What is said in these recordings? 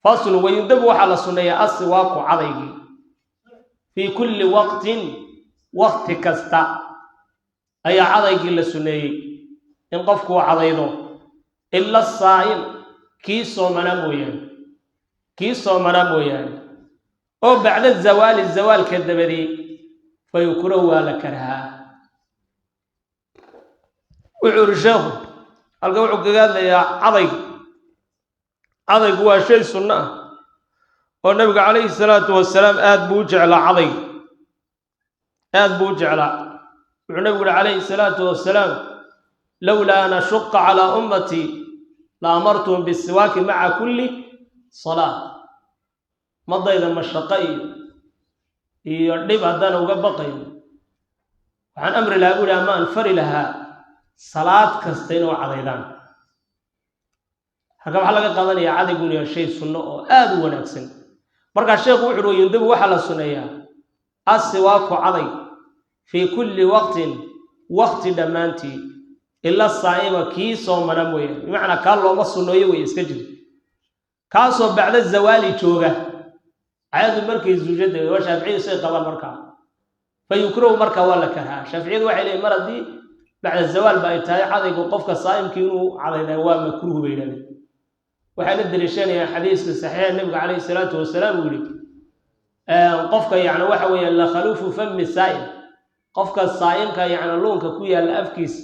Faslun wayundabu, waxaa la sunneeyaa asiwaaku, cadaygii, fii kulli waqtin, waqti kasta ayaa cadaygii la sunneeyey in qofku uu cadaydo, ila asaa'im, kii soomanaa mooyaane, kii soomanaa mooyaane, oo bacda zawaali, zawaalka dabadii, fa yukrahu, waa la karhaa. Wuxuu uri sheekhu, halkan wuxuu kaga hadlayaa cadayga. Cadaygu waa shay sunno ah oo nabiga calayhi salaatu wasalaam aad buu u jeclaa. Cadayga aad buu u jeclaa. Wuxuu nabigu uhi calayhi salaatu wasalaam: "Lowlaa an ashuqa calaa ummatii la amartuhum bisiwaaki maca kulli salaa." Ummadayda mashaqo iyo dhib haddaan uga baqayn, waxaan amri lahaa, buu ihi, ama aan fari lahaa salaad kasta inuu cadaydaan. Halka waxaa laga qaadanayaa cadaygu inuu yahay shay sunno oo aada u wanaagsan. Markaa sheekhu wuxu uhi: yundabu, waxaa la sunneeyaa asiwaaku, caday, fii kulli waqtin, waqti dhammaantii, ila saa'ima, kii soomana mooyaane. Bimacnaa kaa looma sunneeyo wey, iska jiro, kaasoo bacda zawaali jooga, cadadu markay zuujada. Waa shaaficiyadu say qabaan. Markaa fa yukrahu, markaa waa la karhaa. Shaaficiyadu waxay leeyiin, mar haddii bacda zawaal ba ay tahay cadaygu, qofka saa'imkii inuu cadaydaa waa makruuh, bay yidhahdeen. Waxayna daliishanayaan xadiiska saxiixa nabiga calayhi salaatu wasalaam uu yihi qofka, yacni waxa weeye, la khaluufu fami saa'im, qofka saa'imka yacni luunka ku yaalla afkiis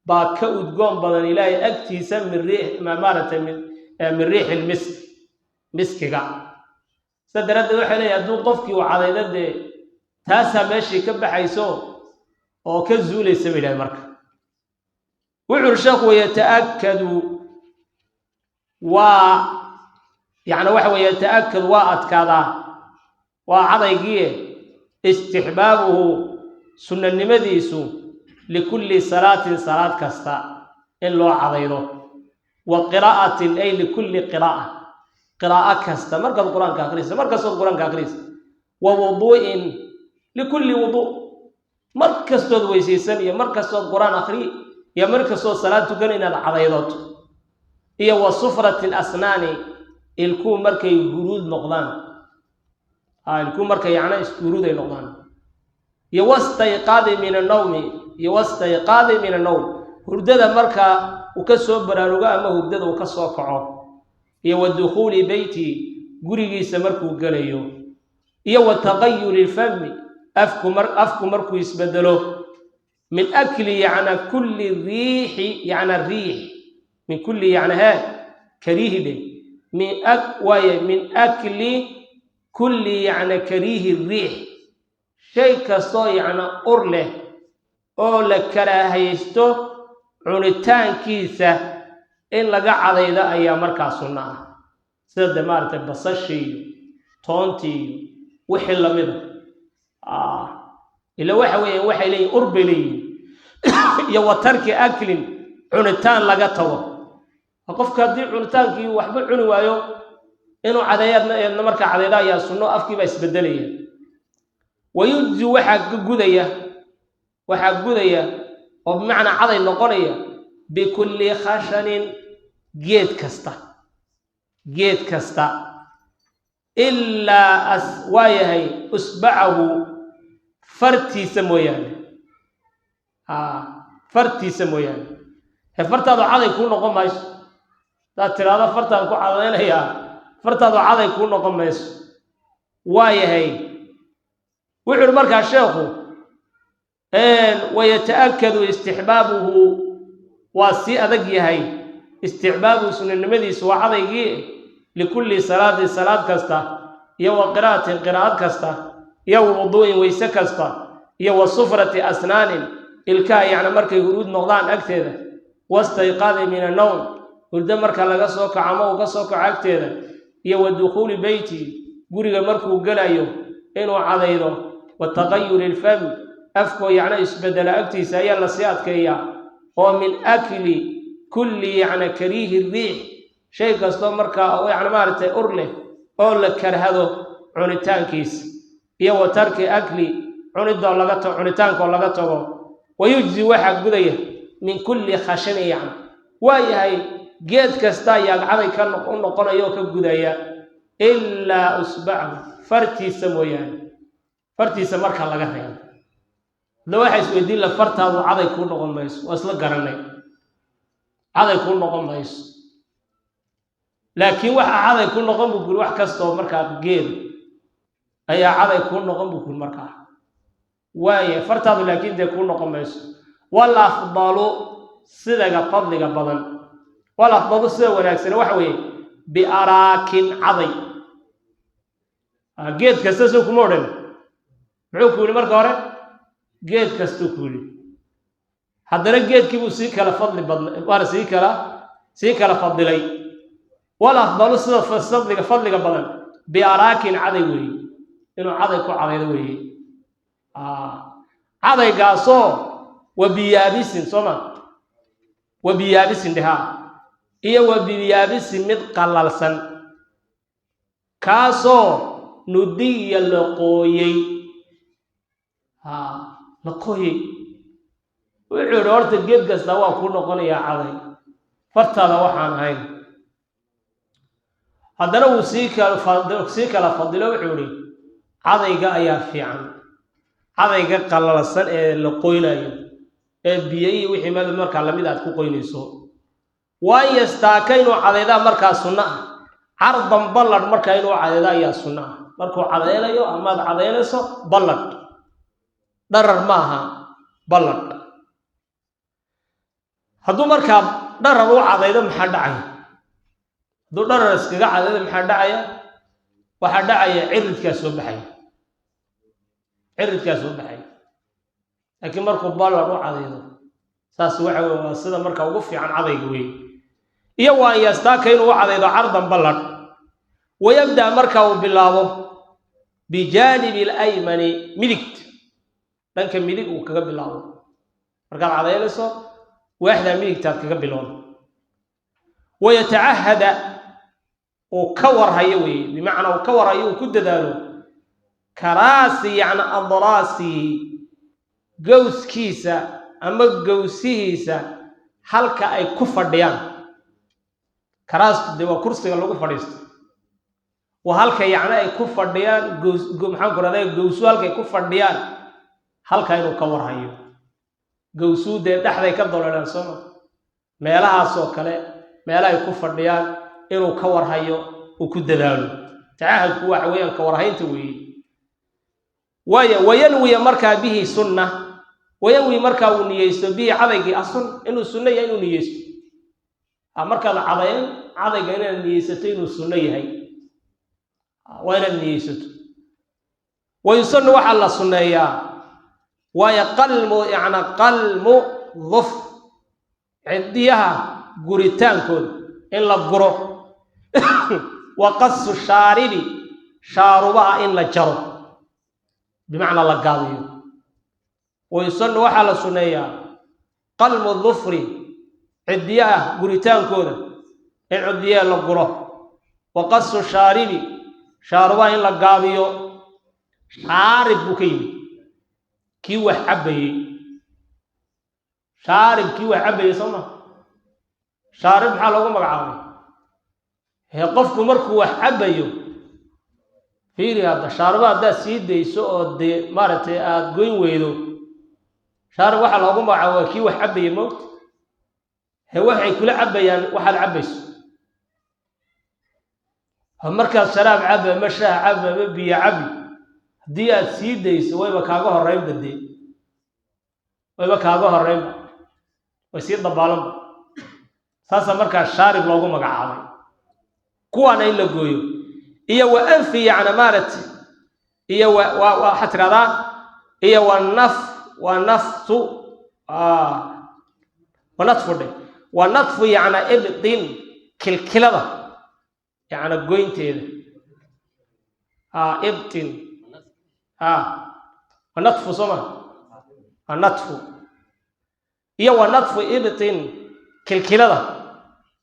baa ka udgoon badan Ilaahay agtiisa min riix, maaragtay, min riixil misk, miskiga. Sida daraaddeed waxay leeyahay, hadduu qofkii uu cadaydo, dee taasaa meeshii ka baxayso oo ka zuulaysa, bay yidhahay. Marka wuxu uri sheekhu: wayata'akadu, waa yacni waxa weeye, yata'akadu, waa adkaadaa, waa cadaygiie, istixbaabuhu, sunnanimadiisu, likulli salaatin, salaad kasta in loo cadaydo, wa qiraa'atin, ay likulli qiraa'a, qiraa'o kasta markaad Qur-aanka akhriysa, mar kastood Qur-aanka akhriysa, wa wuduu'in, likulli wuduu, mar kastood weysaysan iyo mar kastood Qur-aan akhriyi iyo mar kastood salaad tukan inaad cadaydoto, iyo wa sufrati alasnaani, ilkuu markay huruud noqdaan, ilkuu markay yacna ishuruud ay noqdaan, iyo wastayqaadi min annawmi, iyo wastayqaadi min annawm, hurdada markaa uu ka soo baraarugo ama hurdada uu ka soo kaco, iyo wa dukhuuli beyti, gurigiisa markuu gelayo, iyo wa taqayuri lfami, afku markuu isbedelo, min akli yacna kulli riixi, yacna riix, min kulli yacna hee kariihi dhe, min ak waaye, min akli kulli yacna kariihi riix, shay kastoo yacna ur leh oo la karaahaysto cunitaankiisa in laga cadaydo ayaa markaa sunno ah, sida de maaragtay basashii iyo toontii iyo wixii lamida. Ila waxa weeye, waxay leeyihin ur bay leeyihin. Iyo wa tarki aklin, cunitaan laga tago. Qofka haddii cunitaankii waxba cuni waayo, inuu cadeeyaadna eedna markaa cadeyda ayaa sunno, afkiibaa isbedelaya. Wayujzi, waxaa ka gudaya, waxaa gudaya oo bimacnaa caday noqonaya, bikulli khashanin, geed kasta, geed kasta, ilaa as waa yahay usbacahu, fartiisa mooyaane, fartiisa mooyaane. He, fartaadu caday kuu noqon mayso. Hadaad tiraahdo fartaan ku cadaynayaa, fartaadu caday kuu noqon mayso. Waa yahay, wuxu uhi markaa sheekhu: wayata'akadu istixbaabuhu, waa sii adag yahay istixbaabuhu, sunanimadiisu, waa cadaygii, likulli salaatin, salaad kasta, iyo wa qiraa'atin, qiraa'ad kasta, iyo wa wuduu'in, weyse kasta, iyo wa sufrati asnaanin, ilkaha yacni markay huruud noqdaan agteeda, wastayqaadi min annowm, hurdo marka laga soo kaco ama uu ka soo kaco agteeda, iyo wa dukhuuli beyti, guriga markuu gelayo inuu cadaydo, wa taqayuri ilfami, afkoo yacna isbedela agtiisa ayaa lasii adkeeyaa, oo min akli kulli yacna kariihi riix, shay kastoo markaa yacni maaragtay ur leh oo la karhado cunitaankiisa, iyo wa tarki akli, cunidoo laga tago, cunitaankoo laga tago. Wayujzi, waxaa gudaya, min kulli khashani, yacni waa yahay, geed kasta ayaa caday ka u noqonaya oo ka gudaya. Ilaa usbacahu, fartiisa mooyaane, fartiisa marka laga reebo. Hadda waxaa isweydiin la, fartaadu caday kuu noqon mayso, waa isla garanay, caday kuu noqon mayso, laakiin waxa caday ku noqon buu kuri wax kastoo markaa geeda ayaa caday kuu noqon buu kuri markaa. Waaye fartaadu laakiin dee kuu noqon mayso. Wal afdalu, sidaga fadliga badan, wal afdalu, sida wanaagsan waxa weeye biaraakin, caday geed kasta. Soo kuma odhan? Muxuu ku yidhi marka hore? Geed kastuu ku yidhi. Haddana geedkii buu sii kala fadli badna, waana sii kala fadilay. Wal afdalu, sida fadliga badan, biaraakin, caday weeye, inuu caday ku cadaydo weeye, cadaygaasoo wa biyaabisin, soo ma? Wa biyaabisin dhehaa, iyo wa biyaabisin, mid qalalsan, kaasoo nudiya, la qooyey, la qooyey. Wuxuu yidhi horta geed kasta waa kuu noqonayaa caday, fartaada waxaan ahayn. Haddana wuu sii kala fadilo. Wuxuu yihi cadayga ayaa fiican, cadayga qalalsan ee la qoynayo, ee biyo iyo wixii meel markaa lamid aad ku qoynayso. Waan yastaaka, inuu cadaydaa markaa sunno ah, cardan, balladh markaa inuu cadaydo ayaa sunno ah. Markuu cadaynayo amaad cadaynayso, balladh, dharar maaha, balladh. Hadduu markaa dharar u cadaydo, maxaa dhacaya? Hadduu dharar iskaga cadaydo, maxaa dhacaya? Waxaa dhacaya ciridkaa soo baxaya, ciridkaa soo baxaya. Laakiin markuu balladh u cadaydo, saas waxa wey, waa sida marka ugu fiican cadayga wey. Iyo waan yastaaka, inuu u cadaydo cardan, balladh. Wayabda, marka uu bilaabo, bijaanibi alaymani, midigt, dhanka midig uu kaga bilaabo. Markaad cadaynayso, waaxdaa midigtaad kaga bilowda. Wayatacahada, uu ka warhayo weeye, bimacnaa uu ka warhayo, uu ku dadaalo, karaasi, yacni adraasi, gowskiisa ama gowsihiisa halka ay ku fadhiyaan. Karaastu dee waa kursiga lagu fadhiisto, waa halka yacni ay ku fadhiyaan gows, maxaan ku rahday, gowsu halkay ku fadhiyaan, halka inuu ka warhayo. Gowsuu dee dhexday ka dololaan, sooma? Meelahaasoo kale, meela ay ku fadhiyaan inuu ka warhayo, uu ku dadaalo. Tacahadku waxa weeyaan ka warhaynta weeye. Waaya wayanwiya markaa bihi sunna, wayanwi, markaa uu niyeysto, bihi, cadaygii, asun, inuu sunno yahay inuu niyeysto. Markaad cadayn cadayga, inaad niyeysato inuu sunno yahay, waa inaad niyeysato. Wayusanu, waxaa la sunneeyaa, waayo, qalmu, yacna qalmu duf, cidiyaha guritaankooda in la guro, wa qasu shaaribi, shaarubaha in la jaro, bimacnaa la gaabiyo. Wayusanu, waxaa la sunneeyaa, qalmu dufri, cidiyaha guritaankooda, in cidiyaha la guro, wa qasu shaaribi, shaarubaha in la gaabiyo. Shaarib buu ka yimid, kii wax cabbayey. Shaarib, kii wax cabbayey, soo ma? Shaarib maxaa loogu magacaabay? Hee, qofku markuu wax cabbayo, fiiri hadda, shaaruba haddaad sii dayso oo dee maaragtay aada goyn weydo, shaarib waxaa loogu magacaaba waa kii wax cabbayey, moogta? He, waxay kula cabbayaan waxaad cabbayso. Markaad sharaab cabbi ama shaah cabbi ama biyo cabbi, haddii aad sii dayso, wayba kaaga horreynba dee, wayba kaaga horreynba, way sii dabaalanba. Saasaa markaa shaarib loogu magacaabay. Kuwaana in la gooyo, iyo wa anfi, yacna maaragtay, iyo wa waxaad tidhahdaa, iyo wa naf, wa nafsu, wa natfu dhe, wa natfu, yacna ibdin, kilkilada, yacna goynteeda, ibtin, wa natfu, soo ma? Wa natfu, iyo wa natfu ibtin, kilkilada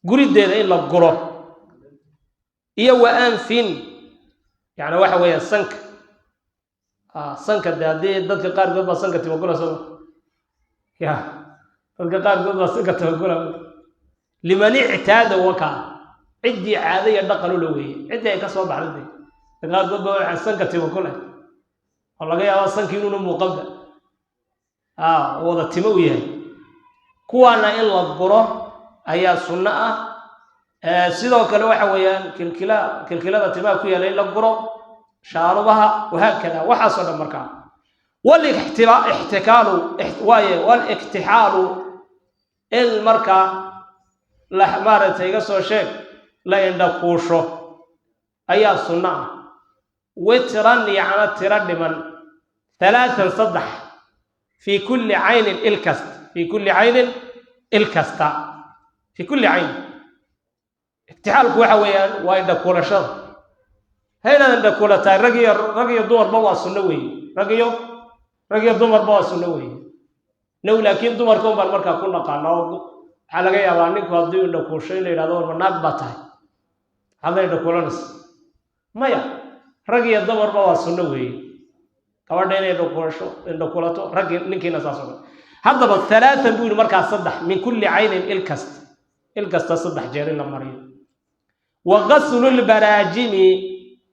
gurideeda in la guro, iyo wa anfin, yani waxa weeyaan sanka. Sanka de haddii dadka qaarkood baa sanka timagula, sooma? Ya, dadka qaarkood baa sanka timagula. Liman ictaada, wakaa. Ciddii caado iyo dhaqan ula weeye, ciddii ay ka soo baxday. Dee qaarkood baa waxaa sanka timo ku leh oo laga yaabaa sankii inuuna muuqanba, wada timo u yahay. Kuwaana in la guro ayaa sunno ah. Sidoo kale waxa weeyaan kilkila, kilkilada timaha ku yaalla in la guro, shaarubaha, wahaakada, waxaasoo dhan. Markaa walitixkaalu waaye, waliktixaalu in markaa la maaragtay iga soo sheeg la indhakuusho ayaa sunno ah. Witran, yacna tiro dhiman, halaatan saddex, fii kulli caynin il kasta, fii kulli caynin il kasta, fii kulli cayn. Iktixaalku waxa weeyaan waa indhakuulashada. Ha inaad indhakuulatahay, rag iyo dumarba waa sunno weeye. Rag iyo dumarba waa sunno weeye now, laakiin dumarka un baan markaa ku naqaana. Oo waxaa laga yaabaa ninku haddii indhakuusho in la yidhahdo, "Warba naag baa tahay, maxaad la indhakuulanaysa?" Maya, rag iyo dumarba waa sunno weeye gabadha inay indhakuulasho indhakuulato, raggi ninkiina saas oo kale. Haddaba halaatan buu yidhi markaa, saddex, min kulli caynin il kasta, il kasta saddex jeer in la mariyo. Wa gaslu lbaraajimi,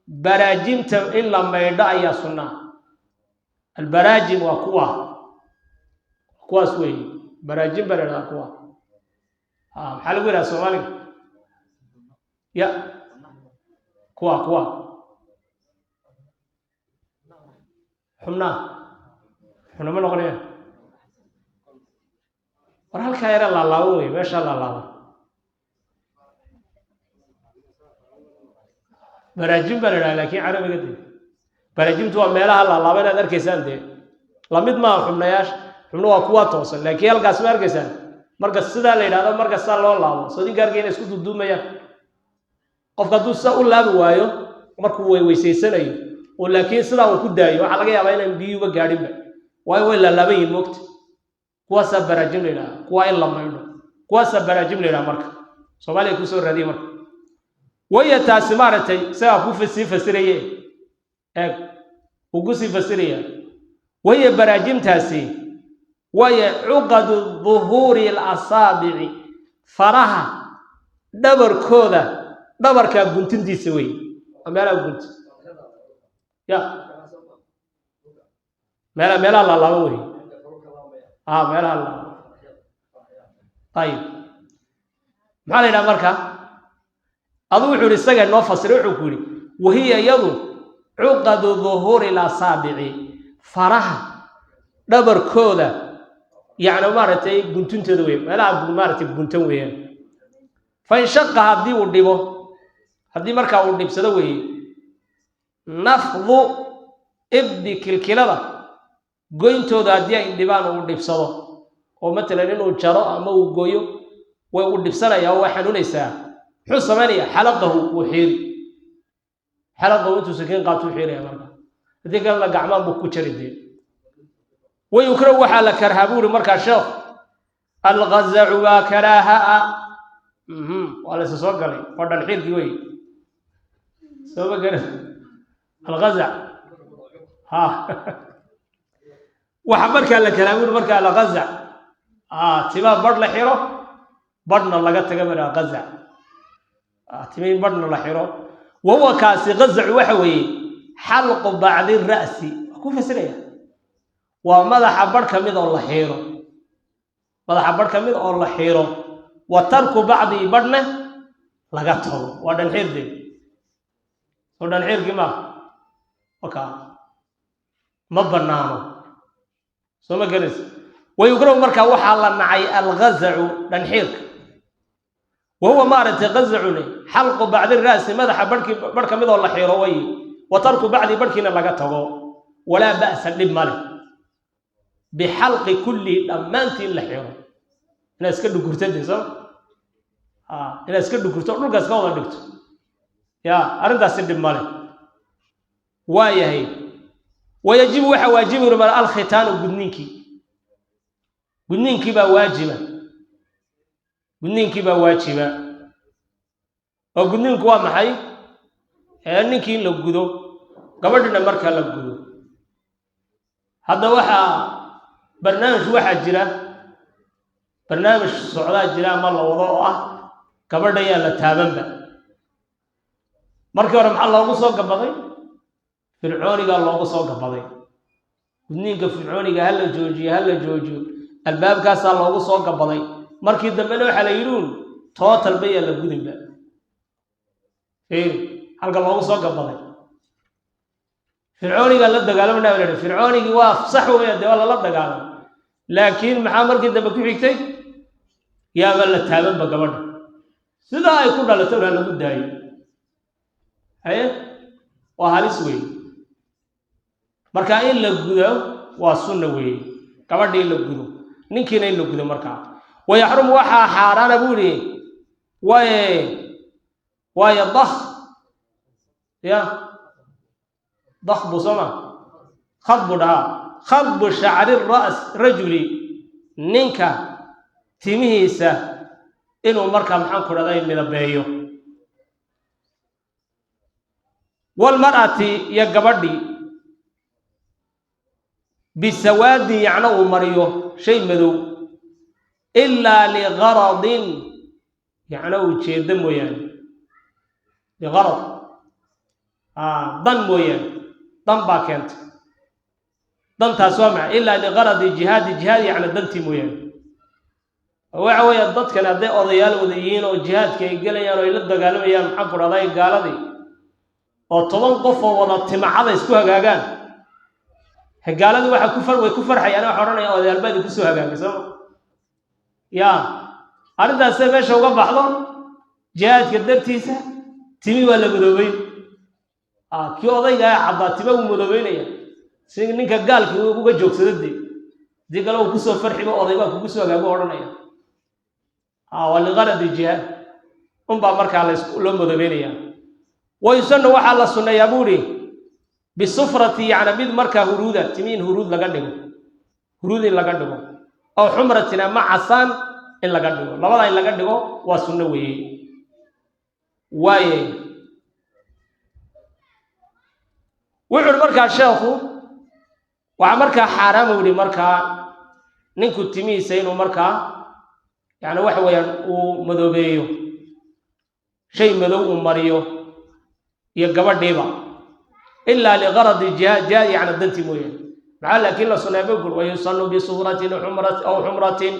baraajimta in la maydho ayaa sunnaa. Albaraajim waa kuwa kuwaas weeye, baraajim baa la idhahdaa kuwa. Maxaa lagu yidhaha Soomaaliga? Ya kuwa xubnaha, xubna ma noqonaya. War halkaa yara laalaabo wey, meeshaa laalaabo baraajim baa la idhaha, laakiin carabiga de baraajimtu waa meelaha laalaaba inaad arkaysaan. Dee lamid maaha xubnayaasha, xubno waa kuwa toosan, laakiin halkaas ma arkaysaan. Marka sidaa la yidhahdo, marka sidaa loo laabo, soo dinka arkay inay isku duuduumayaan. Qofka hadduu sidaa u laabi waayo markuu weyweyshaysanayo oo laakiin sidaa uu ku daayo, waxaa laga yaabaa inaan biyuuba gaadhinba, waayo way laalaaban yihin moogta. Kuwaasaa baraajim la yidhaha, kuwaa in la maydho, kuwaasaa baraajim la yidhaha. Marka Soomaaliya kusoo raadiye marka waya taasi maaragtay isagaa ku sii fasiraye, eeg uu ku sii fasiraya. Waya baraajimtaasi waya cuqadu duhuuri alasaabici, faraha dhabarkooda, dhabarkaa guntintiisa wey, waa meelaha gunti ya meelaha laalaaban wey, meelaha laalaaban. Ayib, maxaa la yidhaha marka? Adu wuxuu yidhi, isaga noo fasiray, wuxuu ku yidhi: wahiya iyadu cuqadu duhuuri lasaabici, faraha dhabarkooda, yacni maaragtay guntintooda wey, meelaha maaragtay guntan weeyaan. Fa in shaqa, haddii uu dhibo, haddii markaa uu dhibsado weeye, nafdu ibdi, kilkilada goyntooda haddii ay dhibaan, uu dhibsado oo matalan inuu jaro ama uu gooyo way u dhibsanayaa oo waa xanuunaysaa, muxuu samaynaya? Xalaqahu, wuu xiiri. Xalaqahu, intuu sakiin qaato u xiiraya. Marka haddii kalena gacmaan buu ku jari dee. Wayukrahu, waxaa la karhaa buu yidhi markaa sheekh, alghazacu waa karaaha a. Waa la isa soo galay oo dhan xiirkii wey, sooma garan alghazac? Ha, waxa markaa la karhaa buu yidhi markaa alghazac, timaa badh la xiro badhna laga taga baa ghazac, timain badhna la xiro. Wahuwa kaasi ghazacu waxa weeye xalqu bacdi ra'si, waa ku fasiraya, waa madaxa badh ka mid oo la xiiro, madaxa badh ka mid oo la xiiro, wa tarku bacdii, badhna laga tago. Waa dhanxiirde, soo dhanxiirkii maaha? Waka ma banaano, soo ma garanaysa? Wayukrahu, markaa waxaa la nacay alghazacu, dhanxiirka. Wahuwa maaragtay ghazacune xalqu bacdi ra'si, madaxa barhkii barh ka mid oo la xiiro way, wa tarku bacdi, barhkiina laga tago. Walaa ba'sa, dhib male, bixalqi kullihi, dhammaantii in la xiro. Inaad iska dhugurto de, soo inaad iska dhugurto, dhulka iska wada dhigto ya, arrintaasi dhib male. Waa yahay. Wayajibu, waxaa waajibi mar alkhitaanu, gudniinkii, gudniinkii baa waajiba, gudniinkii baa waajiba. Oo gudniinku waa maxay? Ee ninkii in la gudo, gabadhina markaa la gudo. Hadda waxaa barnaamij, waxaa jira barnaamij socdaa jira ama la wado oo ah gabadha yaa la taabanba. Markii hore maxaa loogu soo gabaday? Fircoonigaa loogu soo gabaday. Gudniinka fircooniga hala joojiyo, hala joojiyo, albaabkaasaa loogu soo gabaday. Markii dambena waxaa la yidhi uun tootal bayaa la gudinba. Fiiri halka loogu soo gabaday, fircoonigaa la dagaalamana la yidhi. Fircoonigii waa sax weya, dee waa lala dagaalamay, laakiin maxaa markii dambe ku xigtay? Yaaba la taabanba gabadha, sidaa ay ku dhalato ha lagu daayo. Haye, waa halis weeye. Marka in la gudo waa sunna weeye, gabadha in la gudo, ninkiina in la gudo. Markaa wayaxrumu waxaa xaaraana buu yihi, waayo dak ya dakbu sooma khadbu dhahaa, khadbu shacri ra's rajuli, ninka timihiisa inuu markaa maxaan ku dhahday midabeeyo, walmar'ati iyo gabadhii, bisawaadin yacna uu mariyo shay madow, ilaa ligaradin yacna ujeeddo mooyaane, ligarad dan mooyaane, dan baa keentay, dantaas waa maxay? Ilaa ligaradi jihaadi, jihaad yacna dantii mooyaane. Waxa weeye dadkan hadday odayaal wada yihiin oo jihaadka ay gelayaan oo ay la dagaalamayaan maxaan ku dhahday gaaladii, oo 10 qof oo wada timacada isku hagaagaan, gaaladii waxa ku far way ku farxayaan, waxa odhanaya odayaal baa idinku soo hagaagay, sooma ya. Arrintaasee meesha uga baxdo jihaadka dartiisa, timi waa la madoobeyn. Kii odayga ee caddaa tima wuu madoobeynaya si ninka gaalkii uga joogsado, dee dii kale uu kusoo farxiba, oday baa kugu soo hagaagu odhanaya. Waa liqaradi jihaad unbaa markaa loo madoobeynaya. Wayusanu waxaa la sunneeyaa buu ihi bisufrati, yacna mid markaa huruuda, timi in huruud laga dhigo, huruud in laga dhigo, aw xumratin ama casaan in laga dhigo, labadaa in laga dhigo waa sunno weeye. Waaye wuxu uhi markaa sheekhu, waxaa markaa xaaraama yihi markaa ninku timihiisa inuu markaa yacni waxa weeyaan uu madoobeeyo, shay madow uu mariyo, iyo gabadhiiba, ilaa ligaradi jihaad, jihaad yacni dantii mooyaane. Maxaa laakiin la sunneeya ba guri? Wayusanu bisufratin aw xumratin,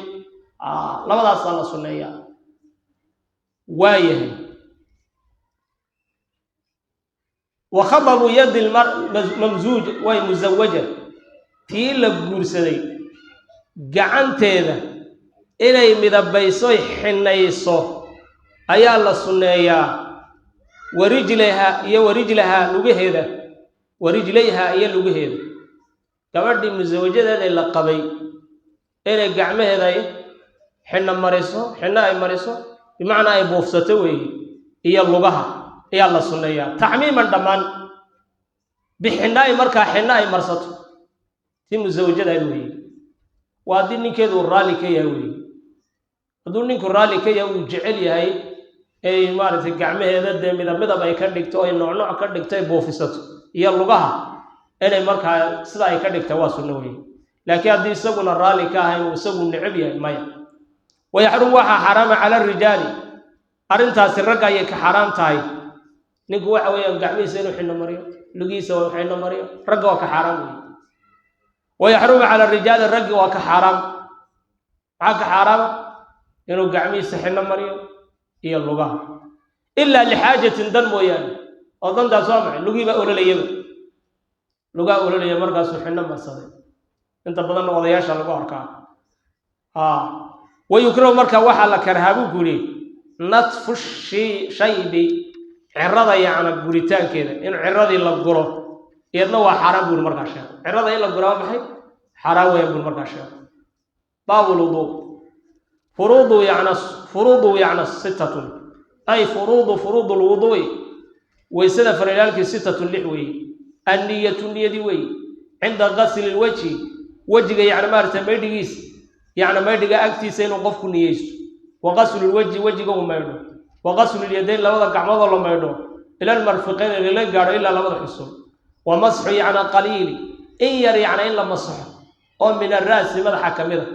labadaasaa la sunneeyaa. Waayahay, wa khadabu yadi mamzuuj way musawaja, tii la guursaday gacanteeda inay midabaysoy xinayso ayaa la sunneeyaa, warijlaha iyo warijlaha lugaheeda, warijlayha iyo lugaheeda, gabadhii musawajadeeda la qabay inay gacmaheeda ay xinno mariso, xinno ay mariso, bimacnaa ay buufsato weeye, iyo lugaha ayaa la sunneeyaa tacmiiman dhammaan, bixinnaay markaa xinno ay marsato tii musawajadaad weeye. Waa haddii ninkeedu uu raalli ka yahay weeye. Hadduu ninku raalli ka yahay, uu jecel yahay ay maaragtay gacmaheeda dee midab midab ay ka dhigto, ay noocnooc ka dhigto, ay buufisato, iyo lugaha inay markaa sida ay ka dhigta waa sunno weeye. Laakiin haddii isaguna raalli ka ahayn, uu isagu necab yahay, maya. Wayaxrumu waxaa xaaraama cala arijaali, arrintaasi ragga ayay ka xaaraam tahay. Ninku waxa weeyaan gacmihiisa inuu xinno mariyo, lugihiisa waa xinno mariyo, ragga waa ka xaaraam weeye. Wayaxrumu cala arijaali, raggi waa ka xaaraam. Maxaa ka xaaraama? Inuu gacmihiisa xinno mariyo iyo lugaha, ilaa lixaajatin dan mooyaane. Oo dantaas waa maxay? Lugihii baa ololayaba, lugaha ololaya, markaasuu xinno marsaday. Inta badanna odayaasha lagu arkaa. Wayukrahu marka waxaa la karhaa buu ku yidhi natfu shaybi, cirada yacna guritaankeeda, in ciradii la guro iyadna waa xaaraan buu yidhi markaa sheeko. Cirada in la guro waa maxay? Xaaraan weeyaan buu markaa sheeko. Baabul wuduu, furuudu yacna, furuudu yacna sittatun, ay furuudu furuudu lwuduu'i, waysada faralyaalkii sittatun 6 weeye. Anniyatu niyadii weeye, cinda gasli lwajhi, wejiga yacni maaragtay maydhigiisa, yacni maydhiga agtiisa inuu qofku niyeysto, wa qaslu lwajhi, wejiga uu maydho, wa qaslu lyadayn, labada gacmoodoo la maydho, ila almarfiqayn lala gaadho ilaa labada xusul, wa masxu yacna qaliili, in yar yacna in la masaxo oo min ara'si madaxa ka mida,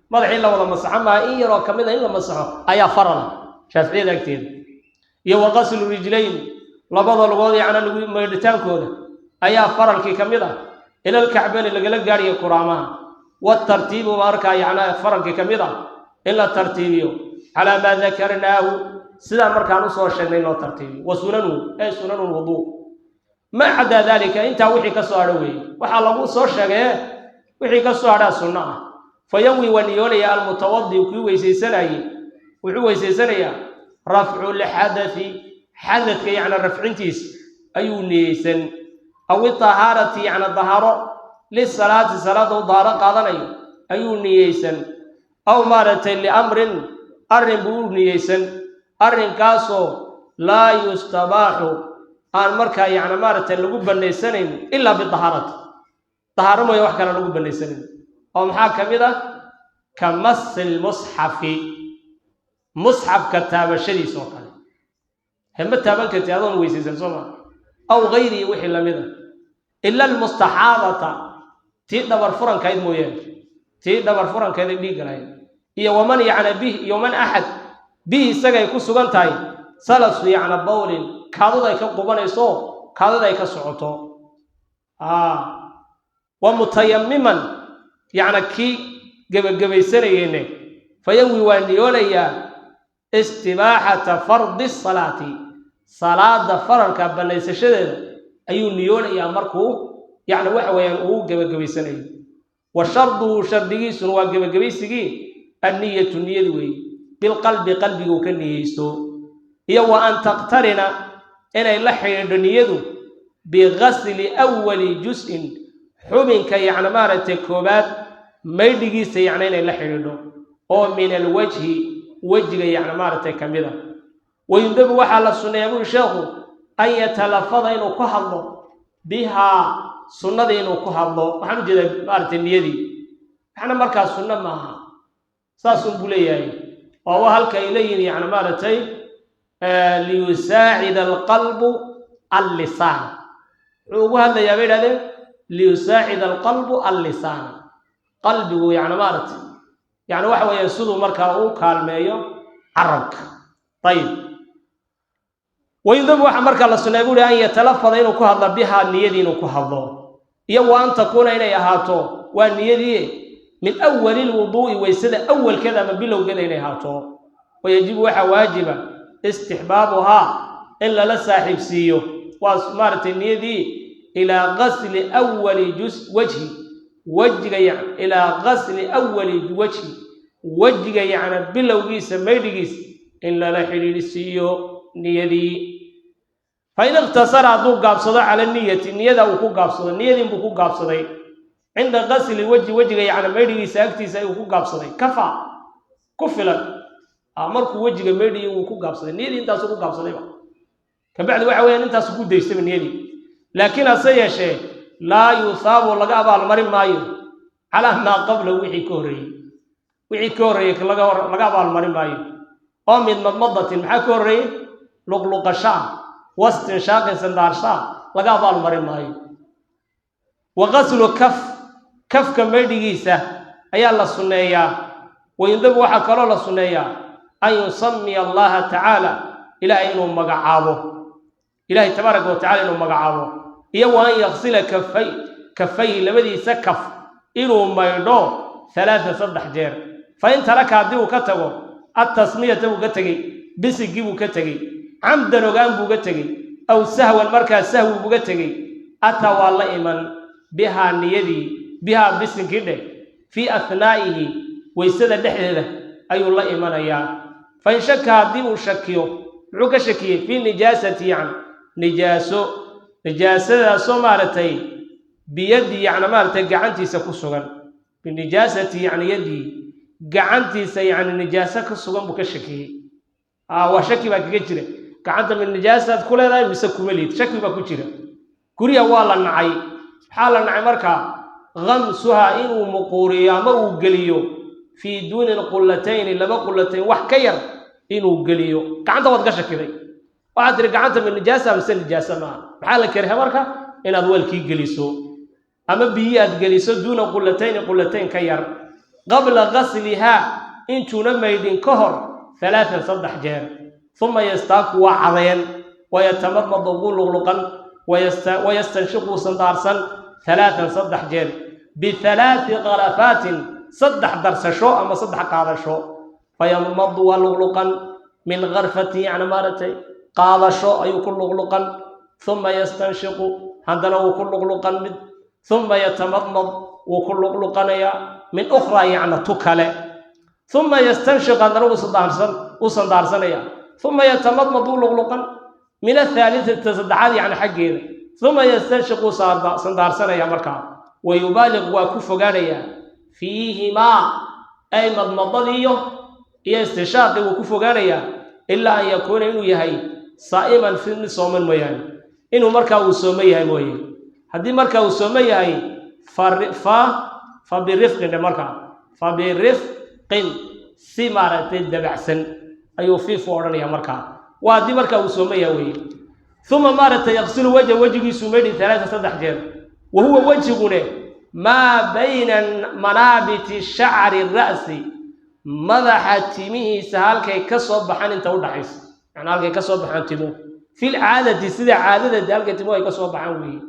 madaxa in la wada masaxo maaha, in yaroo ka mida in la masaxo ayaa farala shaaficiyada agteeda, iyo wa qaslu rijlayn, Labada lugood yacna lagu maydhitaankooda ayaa faralkii ka mid ah, ilalkacbani lagala gaadhiyo kuraamaha. Watartiibu markaa yacna faralkii ka mid ah in la tartiibiyo calaa maa dakarnaahu, sidaa markaan usoo sheegnay in loo tartiibiyo. Wa sunanuhu ee sunanu lwuduu maa cadaa daalika, intaa wixii ka soo hadho weeye. Waxaa lagu soo sheegee wixii ka soo hadhaa sunno ah. Fayanwi, waa niyoonaya almutawadi, kii weysaysanayey wuxuu weysaysanayaa rafcu lxadai, xadadka yacna rafcintiis ayuu niyeysan, aw iطahaarati, yacna dahaaro, lisalaati, salaada u dahaaro qaadanayo ayuu niyeysan, aw maaragtay liamrin, arrin buu u niyeysan, arrinkaasoo laa yustabaaxu, aan markaa yacna maaragtay lagu bannaysanayn ilaa bidahaarati, dahaaro mooye wax kale lagu bannaysanayn. Oo maxaa ka mid ah? Ka masi lmusxafi, musxafka taabashadiisa oo kale. Hema taaban karti adoon weysaysan, soo maa? Aw gayrihi, wixii lamid a, ila almustaxaadata, tii dhabar furankayd mooyaane, tii dhabar furankeeda dhiigga lahayd, iyo waman yacna bih, iyo waman axad bihi, isagay ku sugan tahay salasu yacna bawlin, kaadada ay ka qubanayso, kaadada ay ka socoto. Wa mutayamiman, yacna kii gebagabaysanayeyne, fayanwi, waa niyoonayaa istibaaxata fardi salaati, salaada faralka bannaysashadeeda ayuu niyoonayaa markuu yacni waxa weeyaan uu gebagabaysanayo. Wa sharduhu, shardigiisuna waa gebagabaysigii anniyatu, niyadi weeye, bilqalbi, qalbigu ka niyeysto, iyo wa an taqtarina, inay la xidhiidho niyadu, bigasli awali jus-in, xubinka yacni maaragtay koobaad maydhigiisa, yacni inay la xidhiidho oo min alwajhi, wejiga yacni maaragtay ka mid a. Wayundabu, waxaa la sunneeyaa, buuri sheekhu, an yatalafada, inuu ku hadlo, bihaa, sunnadii inuu ku hadlo, waxaan u jeedaa maaragtay niyadii. Waxna markaa sunno maaha, saasun buu leeyahay, oo wa halka ay leeyihin yacni maaragtay liyusaacida alqalbu allisaan. Wuxuu ugu hadlayaa, bay idhahdeen, liyusaacida alqalbu allisaan, qalbigu yacni maaragtay yacni waxa weeye siduu markaa u kaalmeeyo carabka. Ayib. Wayundabu, waxaa markaa la sunnaya, buuhi, an yatalafada, inuu ku hadlo, bihaa, niyadii inuu ku hadlo, iyo wa an takuuna, inay ahaato, waa niyadii, min awali lwuduu'i, waysada awalkeeda ama bilowgeeda inay ahaato. Wayajibu, waxaa waajiba, istixbaabuhaa, in lala saaxiibsiiyo, waa maaragtay niyadii, ilaa gasli awali jus wajhi, wejiga, ilaa gasli awali wajhi, wejiga yacna bilowgiisa maydhigiisa in lala xidhiidhsiiyo niyadii. Fain ikhtasara, hadduu gaabsado, cala niyati, niyada uu ku gaabsado, niyadiinbuu ku gaabsaday, cinda gasli wejhi, wejiga yacna maydhigiisa agtiisa ayuu ku gaabsaday, kafaa, ku filan. Markuu wejiga maydhiyi wuu ku gaabsaday niyadii, intaasuu ku gaabsadayba, kabacdi waxa weyaan intaasu ku daystaba niyadii. Laakiin hase yeeshee laa yuhaabu, laga abaalmarin maayo, calaa maa qablahu, wixii ka horreeyey, wixii ka horreeyey laga abaalmarin maayo, oo min madmadatin, maxaa ka horreeyey? Luqluqasho ah, wastinshaaqin, sandaarsho ah, laga abaalmarin maayo. Wa qaslu kaf, kafka maydhigiisa ayaa la sunneeyaa. Wayundabu, waxaa kaloo la sunneeyaa, an yusamiya allaha tacaala, ilaahay inuu magacaabo, ilaahay tabaaraka wa tacala inuu magacaabo, iyo wa an yaksila kafay, kafayhi, labadiisa kaf inuu maydho, halaatan, 3 jeer. Fa in taraka, haddii uu ka tago, attasmiyata buu ka tegey, bisigii buu ka tegey, camdan, ogaan buu ga tegey, aw sahwan, markaa sahwi buga tegey, ataa, waa la iman, bihaa, niyadii, bihaa, bisinkii dheh, fii ahnaa'ihi, waysada dhexdeeda ayuu la imanayaa. Fa in shaka, haddii uu shakiyo, muxuu ka shakiyey? Fii nijaasati, yacni nijaaso, nijaasadaasoo maaragtay biyadii, yacni maaragtay gacantiisa ku sugan, binijaasati, yacni yadii, gacantiisa yacni nijaaso ka sugan buu ka shakiyey. Waa shaki baa kaga jira, gacanta ma nijaasaad ku leedahay mise kuma liid? Shaki baa ku jira. Gurya waa la nacay. Maxaa la nacay markaa? Khamsuhaa, inuu muquuriyo ama uu geliyo, fii duuni lqullatayni, laba qullatayn wax ka yar inuu geliyo. Gacanta waad ka shakiday, waxaad tihi gacanta ma nijaasa mise nijaasa maaha? Maxaa la karha marka? Inaad weelkii geliso ama biyi aad geliso duuna qullatayni, qullatayn ka yar, qabla gaslihaa, intuuna maydhin ka hor, halaatan, 3 jeer. Uma yastaaku, waa cadeen. Wayatamadmadu, wuu luqluqan. Wayastanshiqu, sandaarsan. Alaaan, 3 jeer. Bihalaati kharafaatin, 3 darsasho ama 3 qaadasho. Fayadmadu, waa luqluqan. Min karfatin, yacni maaragtay, qaadasho ayuu ku luqluqan. Uma yastanshiqu, haddana wuu ku luqluqan mid. Uma yatamadmad, wuu ku luqluqanayaa. Min ukhraa, yacna tu kale. Uma yastanshiq, haddana wuu sandaarsanaya. Uma yatamadmad, wuu luqluqan. Min athaalithati, saddexaad yacni xaggeeda. Uma yastanshiq, wuu sandaarsanaya markaa. Wa yubaaliq, waa ku fogaanayaa. Fiihimaa, ay madmadadiiyo iyo istinshaaqii, wuu ku fogaanayaa. Ilaa an yakuuna, inuu yahay, saa'iman, fi mid sooman mooyaane, inuu markaa uu sooman yahay mooye. Haddii markaa uu sooman yahay, fa birifqin dhe markaa, fa birifqin, si maaragtay dabacsan ayuu fiifu odhanaya markaa. Waa haddii markaa uu sooman yahay weeye. Uma maaragtay yaqsilu wajha, wejigiisuu maydhi. Alaasa, 3 jeer. Wa huwa wejigune maa bayna manaabiti shacri ra'si, madaxa timihiisa halkay ka soo baxaan inta udhaxaysa, macnaa halkay ka soo baxaan timuhu. Fil caadati, sida caadada de halkay timuhu ay ka soo baxaan weeye.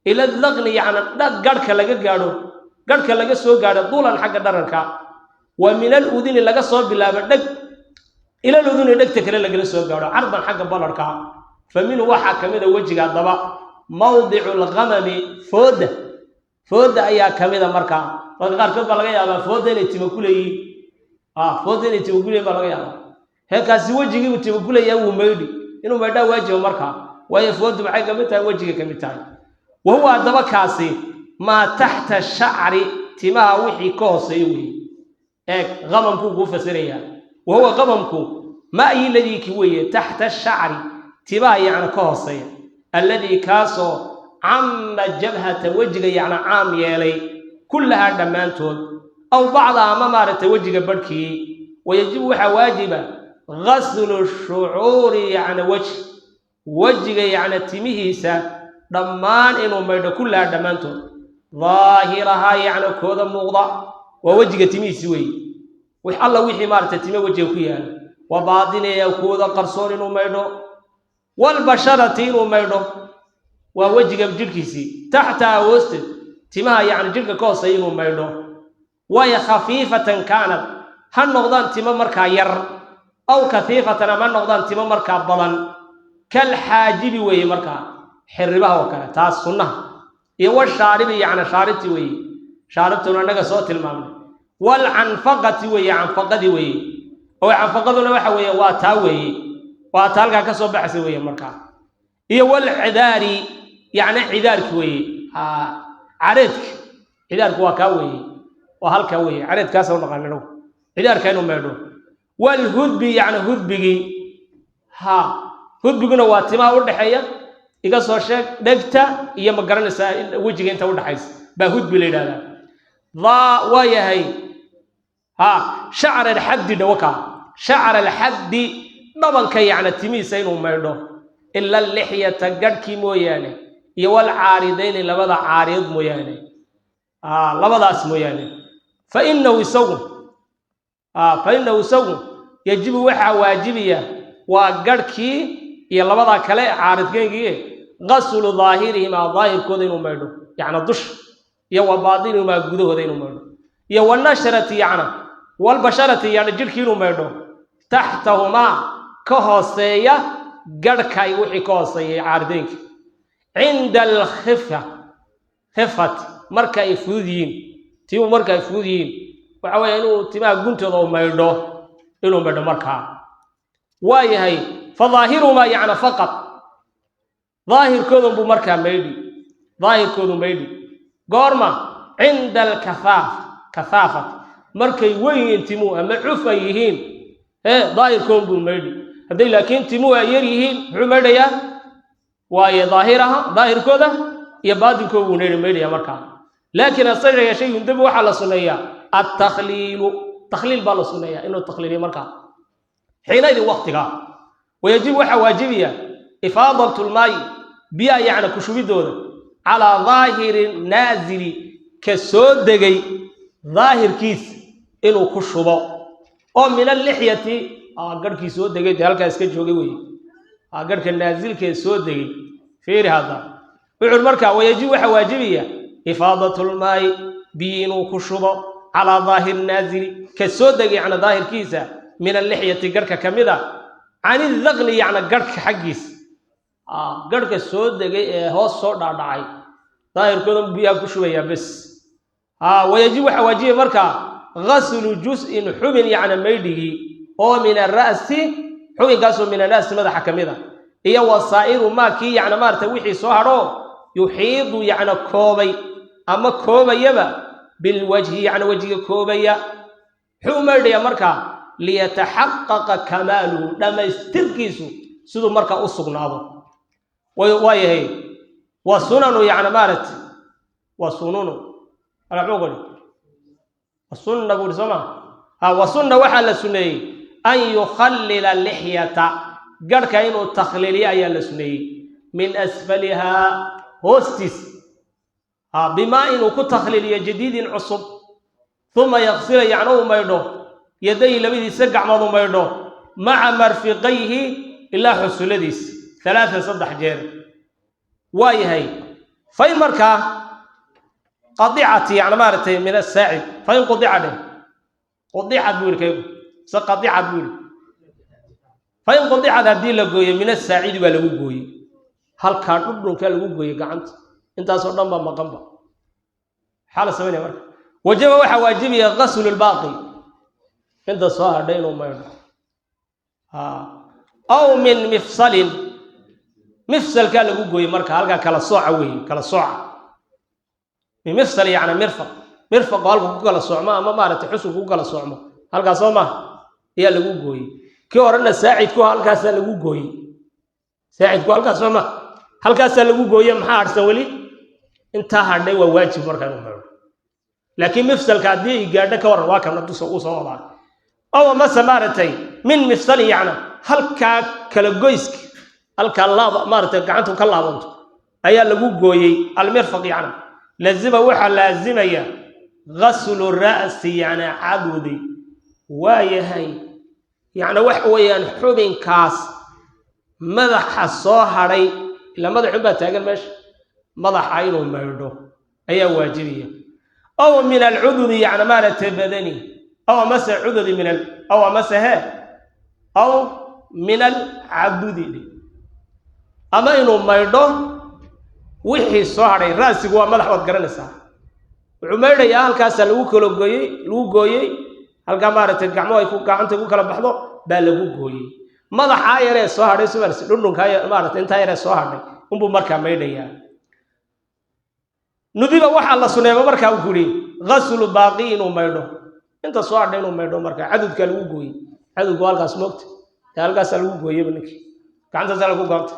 Ila daqni, yacna garhka laga gaadho, garhka laga soo gaadho. Duulan, xagga dhararka. Wa min aluduni, laga soo bilaabo dheg. Ila aluduni, dhegta kale lagala soo gaadho. Cardan, xagga balarka. Fa minhu, waxaa ka mida wejiga haddaba mawdicu lghamami, foodda. Foodda ayaa ka mida markaa. Dadka qaarkood baa laga yaabaa foodda inay timo ku leeyihiin. Foodda inay timo ku leeyihin baa laga yaabaa. Heekaasi wejigiibuu timo ku leeyahay, wuu maydhi. Inuu maydhaa waajiba markaa, waayo fooddu maxay ka mid tahay? Wejiga ka mid tahay. Wa huwa haddaba kaasi maa taxta shacri, timaha wixii ka hooseeya weeye. Eeg, qamamkuu kuu fasirayaa. Wa huwa qamamku ma ayi ladii, ki weeye. Taxta shacri, timaha yacni ka hooseeya. Alladii, kaasoo. Camma jabhata, wejiga yacni caam yeelay. Kullahaa, dhammaantood. Aw bacda, ama maaragtay wejiga barhkii. Wayajibu, waxaa waajiba. Gaslu shucuuri, yacni wejhi, wejiga yacni timihiisa dhammaan inuu maydho. Kullahaa, dhammaantood. Daahirahaa, yacni kooda muuqda. Waa wejiga timihiisi weeye. Wix alla wixii maaragtay time wejiga ku yaala. Wa baatinaya, kooda qarsoon inuu maydho. Walbasharati, inuu maydho. Waa wejiga jidhkiisii. Taxtaha, hoosteed, timaha yacni jidhka ka hooseeya inuu maydho. Waayo, khafiifatan kaanad, ha noqdaan timo markaa yar. Aw kahiifatan, ama noqdaan timo markaa badan. Kal xaajibi weeye markaa, xiribaha oo kale, taas sunnaha. Iyo washaaribi, yacni shaaribti weeye. Shaaribtuna annaga soo tilmaamnay. Walcanfaqati weeye, canfaqadii weeye. Oo canfaqaduna waxa weeye waa taa weeye, waa taa halkaa ka soo baxaysa weeye markaa. Iyo walcidaari, yacni cidaarki weeye. Careedka, cidaarku waa kaa weeye, waa halkaa weeye. Careedkaasa u naqaan inagu. Cidaarka inuu meedho. Walhudbi, yacni hudbigii. Ha, hudbiguna waa timaha u dhexeeya, iga soo sheeg, dhegta iyo, ma garanaysaa, wejiga inta udhaxaysa baa hudbi la yidhahdaa. Daa waa yahay. Ha, shacr alxaddi dhawaka, shacr alxaddi, dhabanka yacni timihiisa inuu maydho. Ila lixyata, gadhkii mooyaane. Iyo walcaaridayni, labada caarid mooyaane, labadaas mooyaane. Fa inahu isagu yajibu, waxaa waajibiya, waa garhkii iyo labadaa kale caaridkeygiie. Gaslu daahirihimaa, daahirkooda inuu maydho, yacna dusha. Iyo wa baatinihimaa, gudahooda inuu maydho. Iyo wanashrati, yacna walbasharati, yacna jidhkii inuu maydho. Taxtahumaa, ka hooseeya garhka iyo wixii ka hooseeyay caarideynka. Cinda alkhifa, khifat, marka ay fudud yihiin timuhu. Marka ay fudud yihiin, waxa weeye inuu timaha guntooda u maydho, inuu maydho markaa. Waa yahay. Fa daahirumaa, yacna faqad, daahirkoodun buu markaa maydhi, daahirkoodu maydhi. Goorma? Cinda alkafaaf, kafaafat, markay weyn yihiin timuhu ama cuf ay yihiin, ee daahirkoon buu maydhi. Hadday laakiin timuhu ay yar yihiin, muxuu maydhayaa? Waayo daahiraha, daahirkooda iyo baatinkooda buu nayhi maydhaya markaa. Laakiin hase yeeshee yundabu, waxaa la sunneeyaa. Altakhliilu, takhliil baa la sunneeyaa, inuu takhliiliyo markaa. Xiinaydin, waqtiga. Wayajibu, waxaa waajibaya. Ifaadatu lmaayi, biyaha yacni ku shubidooda. Calaa daahiri naazili, ka soo degay daahirkiisa inuu ku shubo. Oo min allixyati, garhkii soo degay dee halkaa iska joogay weeye. Garhka naasilkee soo degay fiiri hadda. Wuxuuri markaa wayajib waxaa waajibaya ifaadatulmaayi, biyi inuu ku shubo calaa daahir naazili, ka soo degay yacna daahirkiisa, min allixyati, garhka ka mid a, can idaqni, yacna garhka xaggiisa. Garhka soo degay ee hoos soo dhaadhacay daahirkoodan biyaha ku shubayaa bes. Wayajib waxaa waajibaya markaa gaslu jus-in, xubin yacna maydhigii oo min ara'si, xubinkaasoo min ara'si, madaxa ka mid a, iyo wasaa'iru maa kii yacna maarata wixii soo hadhoo yuxiidu, yacna koobay ama koobayaba, bilwajhi, yacna wejiga koobaya. Muxuu u maydhayaa markaa? Liyataxaqaqa kamaaluhu, dhammaystirkiisu siduu markaa u sugnaado. Waa yahay wa sunanu yacna maarata wa sununu almuxuu sunna buu ihi soo ma ha. Wa sunna, waxaa la sunneeyey, an yukhallila lixyata, garhka inuu takhliiliyo ayaa la sunneeyey, min asfalihaa, hoostiis, bimaa inuu ku takhliiliyo, jadiidin, cusub. Uma yaksila, yacna uu maydho, yadayhi, labadiisa gacmood u maydho, maca marfiqayhi, ilaa xusulladiis, alaaan, 3 jeer. Waa yahay fain markaa qadicat, yacni maaragtay, min asaacid, fain qudica dheh, qudicad buu yihi kaygu mise qadicad buu yihi. Fain qudicad, haddii la gooyo, min asaacidi baa lagu gooyey, halkaa dhudhunkaa lagu gooyey gacanta, intaasoo dhan baa maqanba. Maxaa la samaynaya marka? Wajaba, waxaa waajibaya, gaslu lbaaqi, inta soo hadhay inuu maydho. Aw min mifsalin, mifsalkaa lagu gooyey marka, halkaa kala sooca weeye, kala sooca. Min mifsal, yacni mirfaq, mirfaqo halku ku kala soocmo ama maaragtay xusulku ku kala soocmo, halkaas soo maha ayaa lagu gooyey. Kii horena saacidku halkaasaa lagu gooyey, saacidku halkaas soo maha, halkaasaa lagu gooye. Maxaa hadhsan weli? Intaa hadhay waa waajib marka inuu maydho. Laakiin mifsalka haddii ay gaadho ka waran? Waa kana dusa uu soo wadaa. Ow amase maaragtay min mifsalin, yacna halkaa kala goyska, halkaa laaba maaragtay gacantu ka laabanto ayaa lagu gooyey, almirfaq yacna. Lazima, waxaa laazimaya, gaslu ra'si, yacni cadudi. Waa yahay, yacni wax weeyaan xubinkaas madaxa soo hadhay, ilaa madaxun baa taagan meesha, madaxa inuu maydho ayaa waajibaya. Aw min alcududi, yacni maaragtay badani, aw amase cududi min al, aw amase he, aw min alcadudi, ama inuu maydho wixii soo hadhay. Ra'sigu waa madax, waad garanaysaa. Wuxuu maydhayaa halkaasaa lagu kala gooyey, lagu gooyey halkaa maaragtay gacmo ay ku gacanta ku kala baxdo baa lagu gooyey. Madaxaa yaree soo hadhay sumarsi dhundhunkaa maaragtay intaa yaree soo hadhay unbuu markaa maydhayaa. Nudiba, waxaa la suneema markaa uu kuyidhi gaslu baaqi, inuu maydho inta soo hadhay, inuu maydho markaa cadudkaa lagu gooyey. Cadudku halkaas moogta dee, halkaasaa lagu gooyeyba ninkii, gacantaasaa lagu goobtay.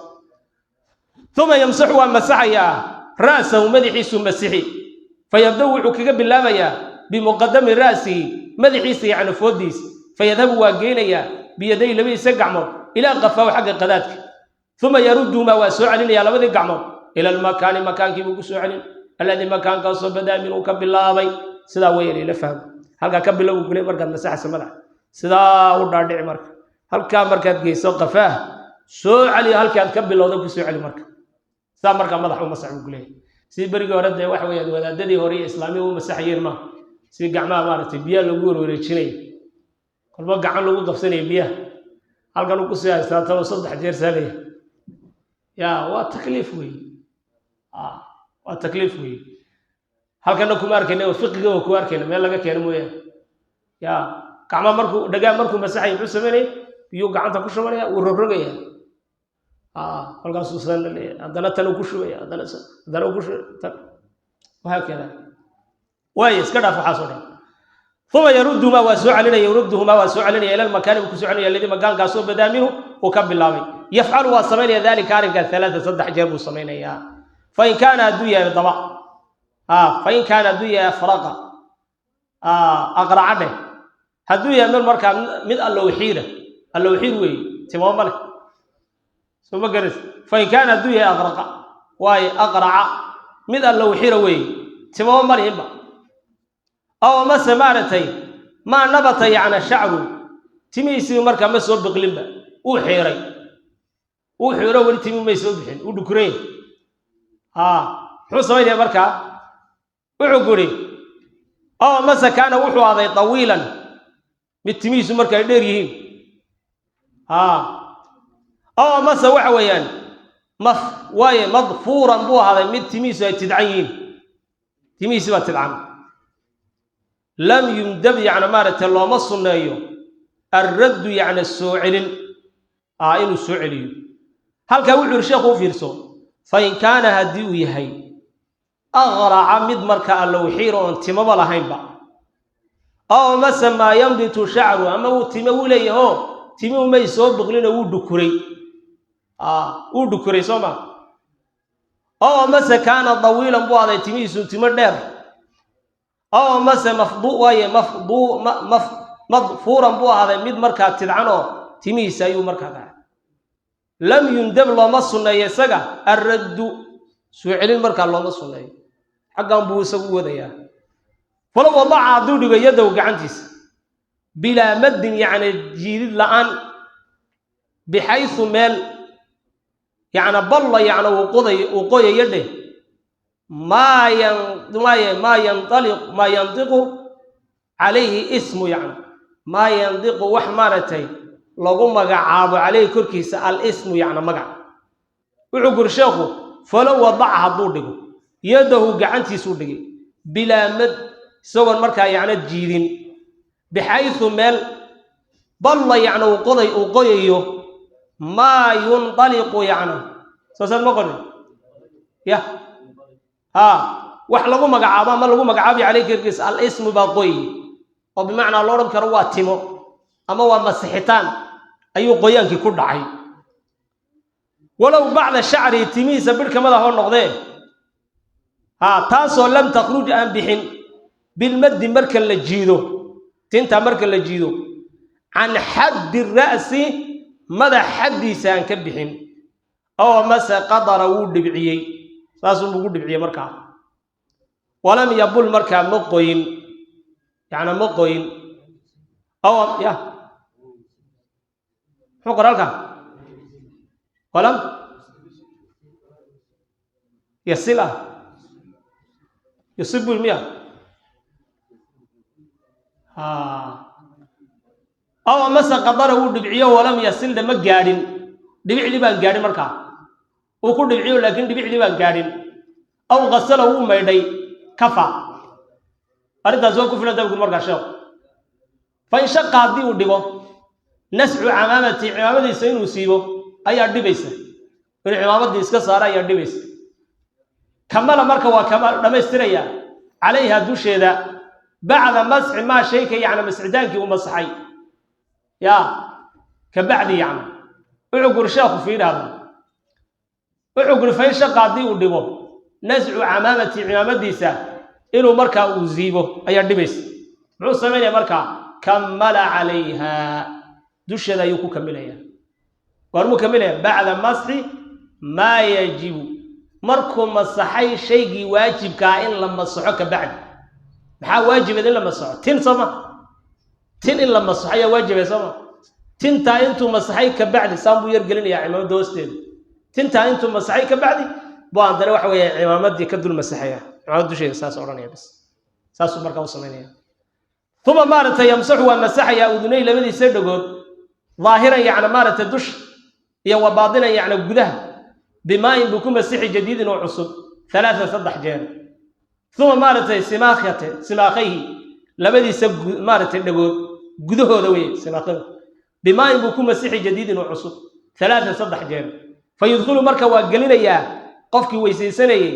Uma yamsaxu, waa masaxayaa, ra'sahu, madaxiisuu masixi. Fayabda-u, wuxuu kaga bilaabayaa, bimuqadami ra'sihi, madaxiisa yacni foodiis. Fayadhabu, waa geynayaa, biyaday, labadiisa gacmood, ilaa qafaahu, xagga qadaadka. Uma yarudduhumaa, waa soo celinayaa labadii gacmood, ila almakaani, makaankii buu ku soo celin, alladii, makaankaasoo badaa minuu, ka bilaabay. Sidaa weyan ila fahmo. Halkaa ka bilow gule markaad masaxaysa madaxa, sidaa u dhaadhici marka, halkaa markaad geyso qafaah soo celiyo, halkaad ka bilowda ku soo celi. Marka sidaa markaa madax u masax buu kuleeyahay. Sidii berigii hore dee waxa weeyaan wadaadadii hore iyo islaamiya u masaxayeen maaha. Sidii gacmaha maaragtay biyaha lagu warwareejinaya, kolba gacan lagu qabsanaya biyaha, halkan uu kusii haystaa tabo 3 jeer saalaya. Ya, waa takliif weeye, waa takliif weeye. Halkana kuma arkayna, fiqiga waa kuma arkayna, meel laga keeno mooyaane. Ya, gacmaha markuu dhagaa markuu masaxaya muxuu samaynaya? Biyuu gacanta ku shubanaya, wuu rogrogaya, kolkaasuu san leeyahay, haddana tan uu ku shubaya, haddana haddana uu ku shubaya tan, wahaakada. Waayo, iska dhaaf waxaas oo dhan. Uma yarudduhumaa, waa soo celinaya, yarudduhumaa, waa soo celinaya, ila almakaani buu ku soo celinaya, alladii, makaankaasoo badaa minhu, uu ka bilaabay. Yafcalu, waa samaynaya, dalika, arrinkaa, alaaa, 3 jeer buu samaynayaa. Fain kaana, hadduu yahay daba, fain kaana, hadduu yahay afraqa, aqraca dheh, hadduu yahay mid markaa mid allowxiira, allowxiir weeye, timo ma leh, soo ma garas. Fain kaana, hadduu yahay aqraqa, waayo aqraca, mid allowxiira weeye, timo ma lihinba. Aw amase maaragtay maa nabata yacna shacru, timihiisii markaa ma soo biqlinba, uu xiiray. Uu xiiro, weli timi may soo bixin, uu dhukuray. Haa, muxuu samaynaya markaa? Wuxuu guri oo mase kaana wuxuu aday tawiilan, mid timihiisu marka ay dheer yihiin. Haa, oo mase waxa weeyaan maf waaye madfuuran buu ahaaday, mid timihiisu ay tidcan yihiin, timihiisi baa tidcan. Lam yundab, yacni maaragtay, looma sunneeyo alraddu, yacni soo celin, inuu soo celiyo. Halkaa wuxuu yidhi sheekhu, u fiirso, fa in kaana haddii uu yahay aqraca, mid marka allowxiira oon timaba lahaynba, oo mase maa yanbitu shacru, ama uu time wuu leeyaho, timihu may soo biqlinoo wuu dhukuray, wuu dhukuray, soo ma? Oo mase kaana dawiilan buu aday, timihiisu timo dheer, oo mase mafdu waaye mafdu maf madfuuran buu ahaaday, mid markaa tidcan oo timihiisa ayuu markaa dhacay. Lam yundab, looma sunneeyo isaga alraddu, soo celin markaa looma sunneeyo. Xaggan buu isagu wadayaa. Falow wadaca, hadduu dhigo yadow gacantiisa bilaa maddin, yacni jiidid la'aan, bixaysu meel yacna balla, yacna uu qodayo, uu qoyayo dheh, maa yan maaye maa yanaliq maa yandiqu calayhi ismu, yacna maa yandiqu, wax maaragtay lagu magacaabo calayhi korkiisa al-ismu, yacna magac. Wuxuu guri sheekhu, falow wadaca, hadduu dhigo yadahu, gacantiisuu dhigay bilaa mad, isagoon markaa yacna jiidin, bixaysu meel balla, yacna uu qoday, uu qoyayo, maa yundaliqu, yacna soo saad ma qorin ya haa, wax lagu magacaabo ama lagu magacaabiyo caleyhi korkiisa al-ismu baa qoyay, oo bimacnaa loo odhan karo waa timo ama waa masixitaan ayuu qoyaankii ku dhacay. Walow bacda shacri, timihiisa bidh kamida hoo noqdee, haa, taasoo lam takhruj, aan bixin bilmaddi, marka la jiido tinta, marka la jiido can xaddi ra'si, madax xaddiisa aan ka bixin, oo mase qadara, wuu dhibciyey, saasuu ugu dhibciyey markaa. Walam yabul, markaa ma qoyin, yacna ma qoyin. Oo ya muxuu qora halkaa? Walam yasil ah yusib miya? Aw amase qadara, wuu dhibciyo, walam yasilna, ma gaadhin, dhibicdii baan gaadhin markaa uu ku dhibciyo, laakiin dhibicdii baan gaadhin. Aw qasala, wuu maydhay, kafa, arrintaas waa ku filan dabku markaa sheekhu. Fa in shaqa, haddii uu dhibo nascu camaamati, cimaamadiisa inuu siibo ayaa dhibaysa, inuu cimaamadii iska saaro ayaa dhibaysa. Kamala, marka waa kama dhammaystiraya calayha dusheeda bacda masxi maa shayka, yacni masxitaankii uu masaxay ya ka bacdi. Yacni wuxuu guri sheekhu, fiiri hadda, wuxuu guri fain shaqa, haddii uu dhibo nascu camaamati, cimaamadiisa inuu markaa uu siibo ayaa dhibaysa, muxuu samaynaya markaa? Kamala calayha, dusheeda ayuu ku kamilaya. Goormuu kamilaya? Bacda masxi maa yajibu, markuu masaxay shaygii waajibkaa in la masaxo ka bacdi. Maxaa waajibeed in la masaxo? Tin, sooma? Tin in la masaxo ayaa waajibay, sooma? Tintaa intuu masaxay ka bacdi saan buu yar gelinayaa cimaamadda hoosteeda. Tintaa intuu masaxay ka bacdi buu haddana waxa weeye cimaamadii ka dul masaxaya, cimaamad dusheeda saas odhanaya bas, saasuu markaa u samaynaya. Uma maaragtay yamsaxu, waa masaxayaa udunay, labadiisa dhagood, daahiran, yacni maaragtay dusha, iyo wa baadinan, yacni gudaha, bimaayin buu ku masixi jadiidin oo cusub, alaaan, 3 jeer. Uma maaragtay simaakhate simaakhayhi, labadiisa maaragtay dhagood gudahooda weye simaakhada, bimaayin buu ku masixi jadiidin oo cusub, alaaan, 3 jeer. Fa yudkhilu, marka waa gelinayaa qofkii weysaysanayey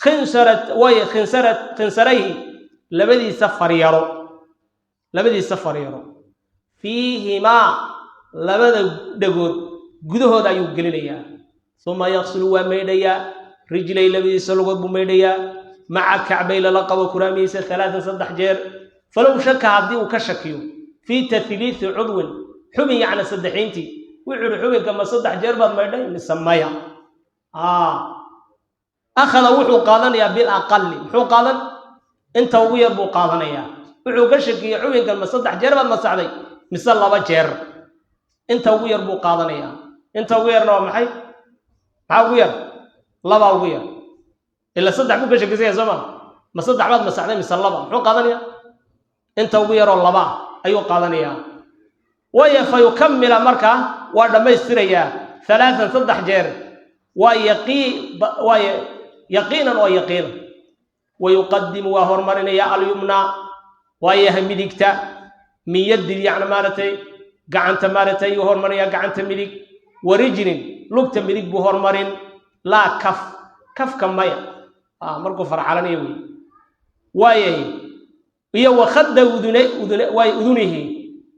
khinsarat way khinsarat khinsarayhi, labadiisa faryaro, labadiisa faryaro, fiihimaa, labada dhagood gudahooda ayuu gelinayaa. Uma yaqsilu, waa maydhayaa, rijlay, labadiisa lugood buu maydhayaa, maca kacbay, lala qabo kuraamihiisa, alaaan, 3 jeer. Falow shaka, haddii uu ka shakiyo fii tahliisi cudwin, xubin yacni saddexiintii, wuxuu ihi xubinka ma 3 jeer baad maydhay mise maya? Akhada, wuxuu qaadanayaa bilaqali. Muxuu qaadan? Inta ugu yar buu qaadanayaa. Wuxuu ka shakiyey xubinkan ma 3 jeer baad masaxday mise 2 jeer, inta ugu yar buu qaadanayaa. Inta ugu yarna waa maxay? Maxaa ugu yar? Labaa ugu yar. Ila saddex buu ka shakisanya, soo ma? Ma saddex baad masaxday mise laba? Muxuu qaadanaya? Inta ugu yaroo laba ayuu qaadanayaa. Waayo, fa yukamila, markaa waa dhammaystirayaa, halaatan, 3 jeer, waa yaqii waa yaqiinan oo yaqiina. Wayuqadimu, waa horumarinaya, alyumna, waayaha midigta, min yaddi, yacni maaragtay gacanta maaragtay ayuu horumarinaya, gacanta midig, warijlin, lugta midig buu horumarin, laa kaf, kafka maya. Markuu farxalanaya wey. Waayahay, iyo wakhadda udune udune waay udunihi,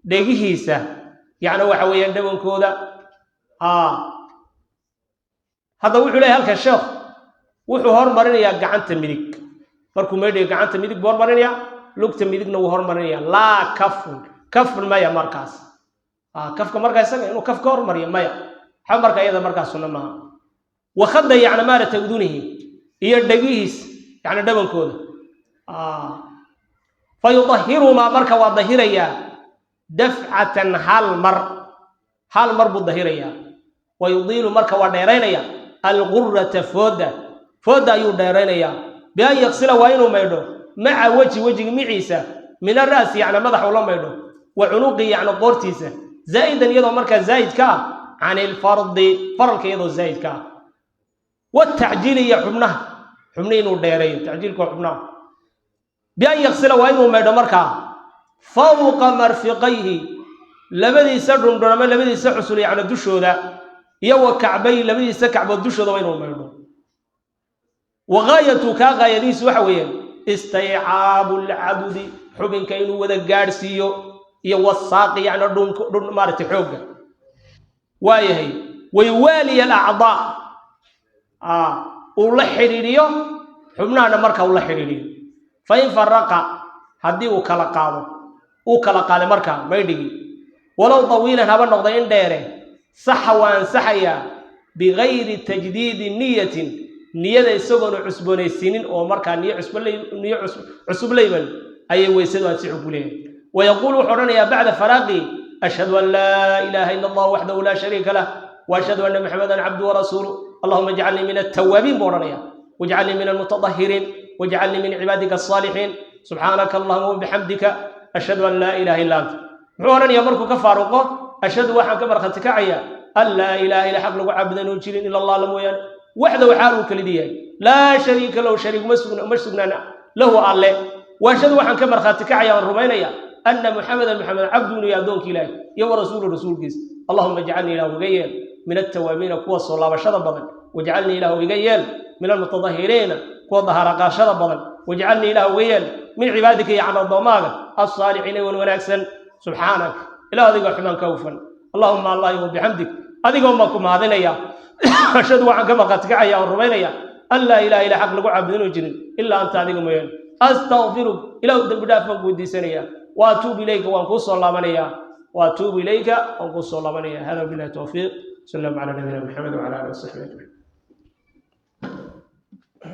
dhegihiisa, yacni waxa weeyaan dhawankooda. Hadda wuxuu leeyahay halkan sheekh, wuxuu hormarinayaa gacanta midig. Markuu maydhayo, gacanta midig buu hormarinayaa, lugta midigna wuu hormarinayaa. Laa kafun, kafun maya markaas. Kafka markaa isaga inuu kaf ka hormariyo maya, waxba marka iyada markaas sunno maaha. Wakhadda, yacni maaragtay, udunihi, iyo dhegihiis, yacni dhabankooda. Fa yudahirumaa, marka waa dahirayaa, dafcatan, hal mar, hal mar buu dahirayaa. Wa yudiilu, marka waa dheeraynaya, algurata, foodda, foodda ayuu dheeraynayaa, bian yaksila, waa inuu maydho, maca wejhi, wejiga miciisa, min ara'si, yacni madaxa ula maydho, wa cunuqi, yacni qoortiisa, zaa'idan, iyadoo markaa zaa'id ka ah, can ilfardi, faralka iyadoo zaa'id ka ah. Watacjiili, iyo xubnaha, xubnihi inuu dheereeyo. Tacjiilka waa xubnaha. Bian yaksila, waa inuu maydho markaa, fawqa marfiqayhi, labadiisa dhundhun ama labadiisa xusul, yacni dushooda, iyo wa kacbay, labadiisa kacbood dushooda waa inuu maydho. Wa gaayatu, kaa gaayadiisu waxa weeyaan, istaycaabu lcadudi, xubinka inuu wada gaadhsiiyo, iyo wasaaqi, yacni dhun dhun maaragtay xoogga. Waayahay, waywaaliya alacdaa, uu la xidhiidhiyo xubnahana, marka uu la xidhiidhiyo. Fain faraqa, haddii uu kala qaado, uu kala qaaday markaa maydhigii, walow tawiilan haba noqday in dheere, saxa, waa ansaxayaa, bigayri tajdiidi niyatin, niyada isagoona cusboonaysiinin, oo markaa niyo cusub, niyo cusub layban ayay weysadu ansixu ku leeyahay. Wayaquulu, wuxuu odhanayaa, bacda faraaqi, ashhadu an laa ilaaha ila allah waxdahu laa shariika lah waashhadu anna maxamedan cabduhu warasuuluh, allahuma ijcalnii min altawaabiin, buu odhanaya, wajcalnii min almutadahiriin, wajcalnii min cibaadika asaalixiin, subxaanaka allahuma wabixamdika, ashhadu an laa ilaha illa anta. Muxuu odhanayaa markuu ka faaruqo? Ashhadu, waxaan ka markhaati kacaya, an laa ilaha ila, xaq lagu caabuda inuu jirin, ila allah, la mooyaane, waxdahu, xaal uu kelidii yahay, laa shariika lahu, shariik uma sugnaana, lahu, alle. Waashhadu, waxaan ka markhaati kacaya, aan rumaynaya, anna muxamedan, maxamed, cabdu, inuu yahay addoonka ilaahi, iyo wa rasuulu, rasuulkiisa. Allahuma ijcalnii, ilahu iga yeel, min altawaabiina, kuwa soo laabashada badan, wajcalnii, ilahu iga yeel, min almutadahiriina, kuwa dahaaraqaashada badan, wajcalnii, ilahu iga yeel, min cibaadika, iyo can addoommaaga, alsaalixiina, wan wanaagsan. Subxaanak, ilah adigoo xumaan ka hufan, allahuma allah wabixamdik, adigoon baan ku mahadinaya, ashhadu, waxaan ka markhaati kacaya, oon rumaynaya, an laa ilaha illa, xaq lagu caabudo inuu jirin, ilaa anta, adiga mooyaane, astaqfiruk, ilahu dembi dhaaf baan ku weydiisanaya, wa atuubu ilayka, waan kuu soo laabanayaa, wa atuubu ilayka, waan kuu soo laabanaya. Hada billahi tawfiiq, salaamu cala nabiyina maxamed wacala alihi wasaxbi ajmaciin.